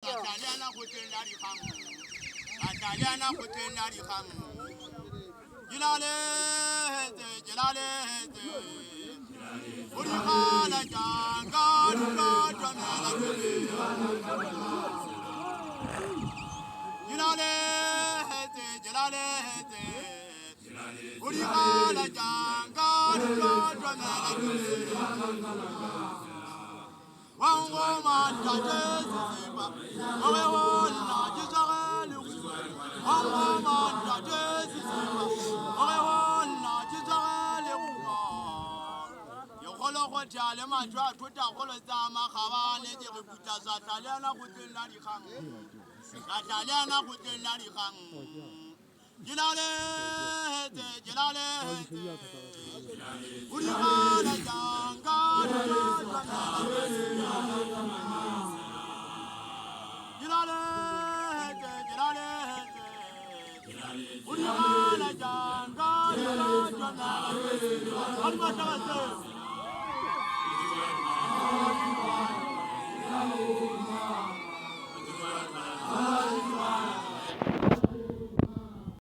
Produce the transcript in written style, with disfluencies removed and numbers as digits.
Ka tla le yena kgotleng la dikgang, ka tla le yena kgotleng la dikgang. Ke laletse, ke laletse o dikgala jang ka dula twanela tsebe. Ke laletse, ke laletse o dikgala jang ka dula twanela tsebe. Wangoma ntate Sisiba, gore go nna ke tshware lerumo. Wangoma ntate Sisiba, gore go nna ke tshware lerumo. Ke kgolo go tša le majwe a thota kgolo tsa makgabane. Ke re putla sa tla le yena kgotleng la dikgang, ka tla le yena kgotleng la dikgang. Ke laletse, ke laletse o dikgala jang ka dula twanela. Ke laletse, ke laletse o dikgala jang ka dula twanela. Ga di matlakatse.